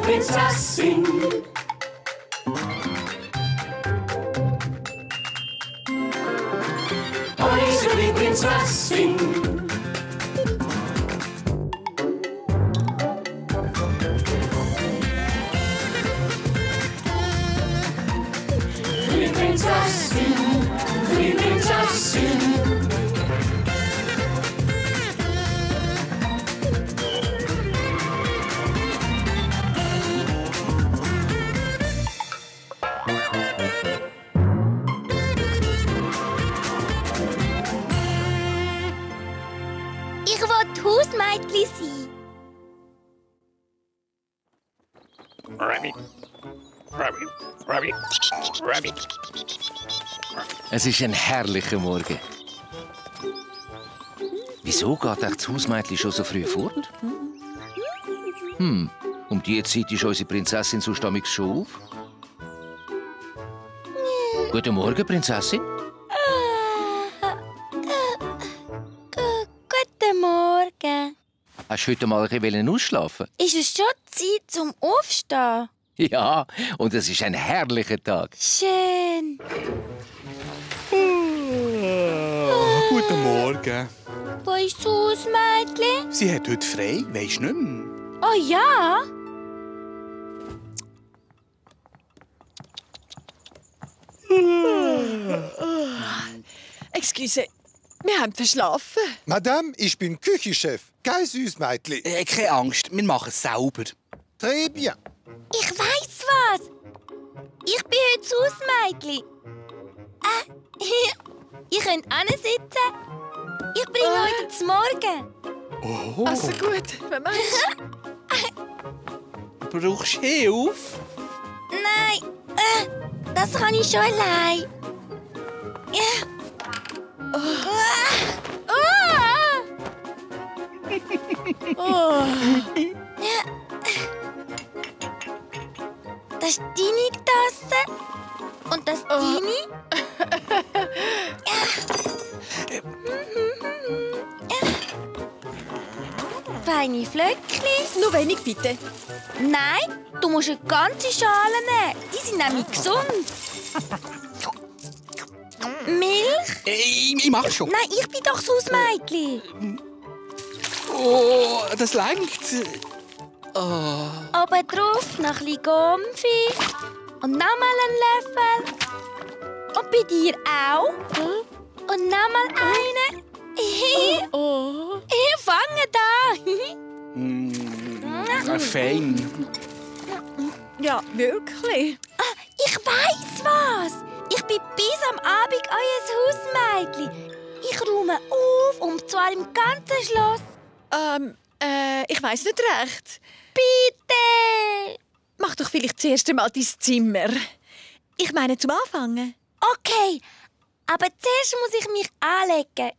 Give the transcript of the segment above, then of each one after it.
Prinzessin. Unsere Prinzessin. Die Prinzessin, die Prinzessin. Ich will Hausmädchen sein. Es ist ein herrlicher Morgen. Wieso geht euch das Hausmädchen schon so früh fort? Um diese Zeit ist unsere Prinzessin so stammig schon auf. Guten Morgen, Prinzessin. Guten Morgen. Hast du heute mal ein bisschen ausschlafen? Ist es schon Zeit zum Aufstehen? Ja, und es ist ein herrlicher Tag. Schön. Guten Morgen. Wo ist das Hausmädchen? Sie hat heute frei, weisst du nicht mehr? Oh ja? Excuse, wir haben verschlafen. Madame, ich bin Küchenchef. Kein Süßmädchen. Keine Angst, wir machen es sauber. Très bien. Ich weiss was. Ich bin heute das Hausmädchen. Ihr könnt hinsitzen. Ich bringe heute zum Morgen. Also gut, wenn meinst Brauchst du Hilfe? Nein, das kann ich schon allein. Das ist deine Tasse. Und das deine. Feine Flöckchen. Nur wenig, bitte. Nein, du musst eine ganze Schale nehmen. Die sind nämlich gesund. Milch? Ich mach schon. Nein, ich bin doch das Hausmädchen. Oh, das lenkt. Oben drauf noch ein bisschen Gumpfi. Und nochmal einen Löffel. Und bei dir auch. Und nochmal einen. Ich fange da. Fein. Ja, wirklich. Ich weiss was. Ich bin bis am Abend euer Hausmädchen. Ich räume auf, und zwar im ganzen Schloss. Ich weiss nicht recht. Bitte! Mach doch vielleicht zuerst einmal dein Zimmer. Ich meine, zum Anfangen. Okay, aber zuerst muss ich mich anlegen.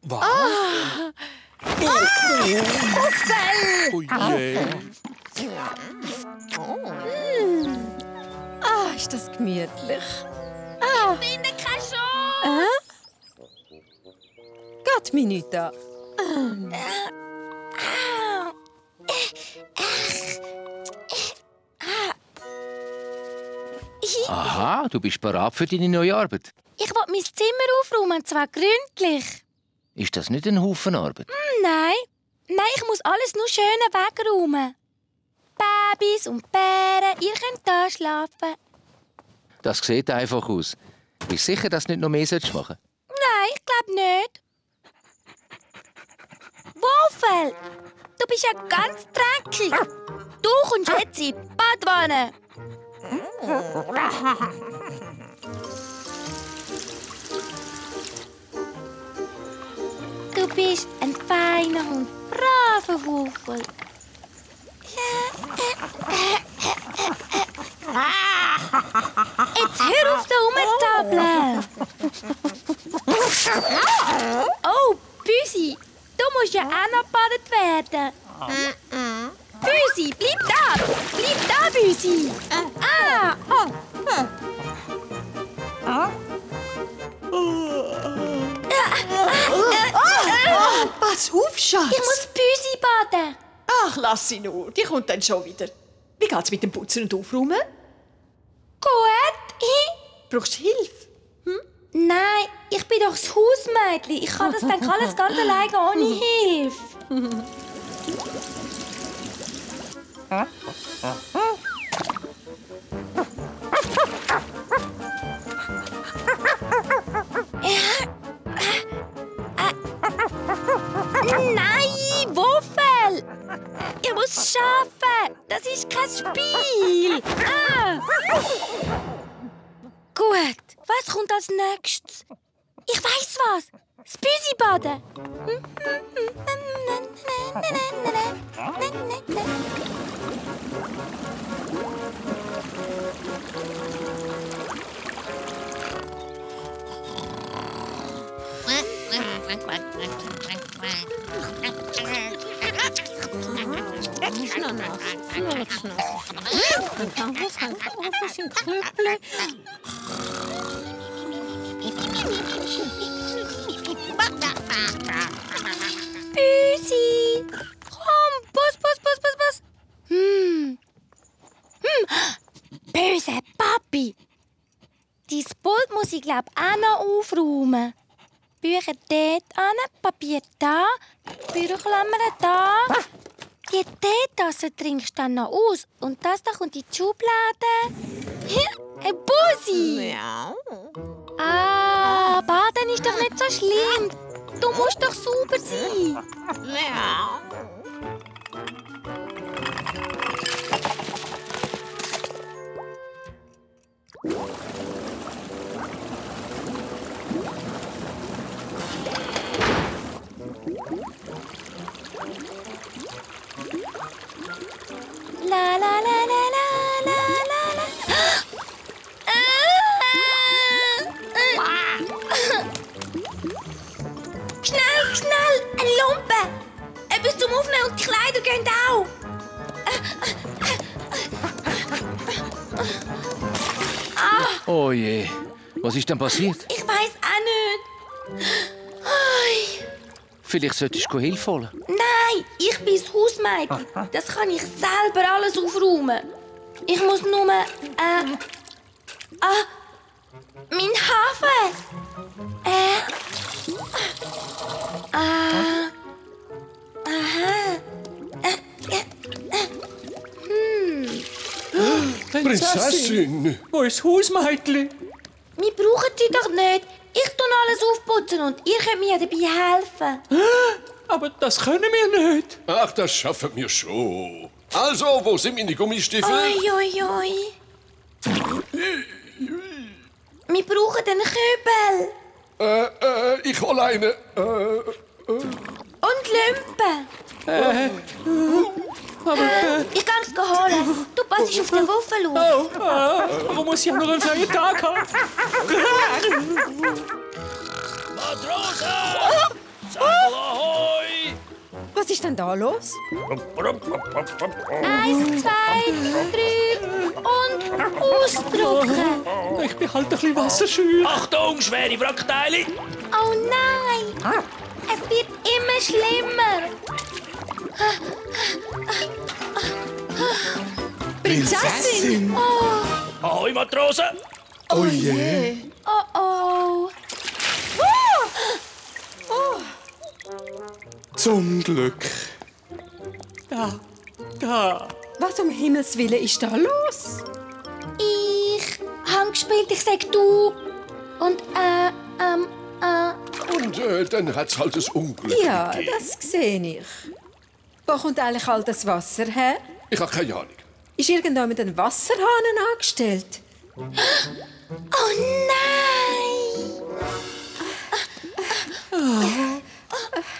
Was? Oh je. Ist das gemütlich. Ich finde keine Chance. Geht mir nicht an. Aha, du bist bereit für deine neue Arbeit. Ich will mein Zimmer aufräumen, und zwar gründlich. Ist das nicht ein Haufen Arbeit? Nein, ich muss alles nur schön wegräumen. Babys und Bären, ihr könnt da schlafen. Das sieht einfach aus. Bist du sicher, dass du nicht noch mehr machen solltest? Nein, ich glaube nicht. Wofel, du bist ja ganz dreckig. Du kommst jetzt in die Badwanne. Du bist ein feiner und braver Wufel. Jetzt hör auf, da rumzuzappeln. Oh, Büsi, du musst ja auch noch gebadet werden. Büsi, bleib da! Bleib da, Büsi! Pass auf, Schatz. Ich muss Büsi baden. Ach, lass sie nur. Die kommt dann schon wieder. Wie geht's mit dem Putzen und Aufräumen? Gut. Brauchst du Hilfe? Nein, ich bin doch das Hausmädchen. Ich kann das dann alles ganz alleine ohne Hilfe. Nein, Wuffel! Ich muss arbeiten. Das ist kein Spiel. Gut, was kommt als nächstes? Ich weiss was. Das Büsibaden. Büsi! Komm, Bus. Böse Papi! Dein Pult muss ich, glaub auch noch aufräumen. Bücher dort an, Papier da, Büroklammer da. Die Teetasse trinkst du dann noch aus. Und das da kommt in die Schublade. Ein Busi! Ja. Baden ist doch nicht so schlimm. Du musst doch sauber sein. Ja. La la la la la la la la. Schnell, eine Lumpe. Etwas zum Aufnehmen und die Kleider gehen auch. Oh je, was ist denn passiert? Ich weiss auch nicht. Ai. Vielleicht solltest du Hilfe holen. Nein, ich bin das Hausmädchen. Das kann ich selber alles aufräumen. Ich muss nur... mein Hafen. Prinzessin! Wo ist das Hausmädchen? Wir brauchen sie doch nicht. Ich tue alles aufputzen und ihr könnt mir dabei helfen. Aber das können wir nicht. Ach, das schaffen wir schon. Also, wo sind meine Gummistiefel? Oi. Wir brauchen den Kübel. Ich hol eine. Und Lümpen. Ich kann es holen. Du passest auf den Wuffel auf. Aber muss ich auch noch einen freien Tag haben? Matrosen! Segel ahoi! Was ist denn da los? 1, 2, 3 und ausdrücken. Ich bin halt ein bisschen wasserscheu. Achtung, schwere Wrackteile! Oh nein! Es wird immer schlimmer. Prinzessin! Ahoi, Matrosen! Oh je. Oh. Zum Glück. Da. Was um Himmels Willen ist da los? Ich habe gespielt, ich sag du. Und Und dann hat's halt das Unglück Ja, gegeben. das sehe ich. Wo kommt eigentlich all das Wasser her? Ich habe keine Ahnung. Ist irgendjemand ein Wasserhahn angestellt? oh nein!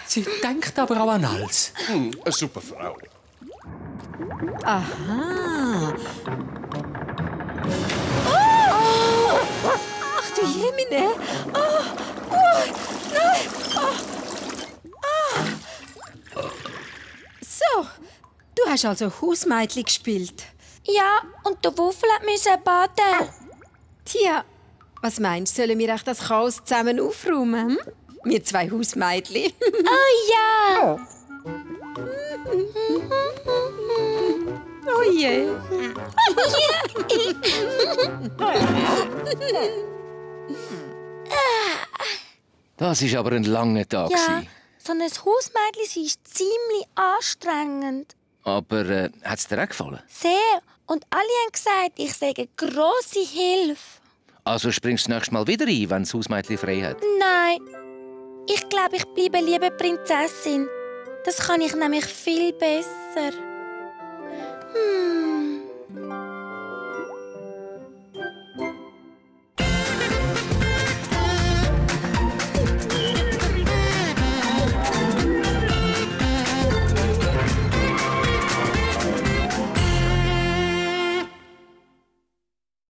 Sie denkt aber auch an alles. Eine super Frau. Aha. Ach du Jemine! Nein! So, du hast also Hausmädchen gespielt. Ja, und der Wuffel musste baden. Tja, was meinst du, sollen wir echt das Chaos zusammen aufräumen? Hm? Wir zwei Hausmädchen. Oh ja! Oh je. Das war aber ein langer Tag. Ja, so ein Hausmädchen sein ist ziemlich anstrengend. Aber hat es dir auch gefallen? Sehr. Und alle haben gesagt, ich sei eine grosse Hilfe. Also springst du das nächste Mal wieder ein, wenn das Hausmädchen frei hat? Nein. Ich glaube, ich bleibe lieber Prinzessin. Das kann ich nämlich viel besser.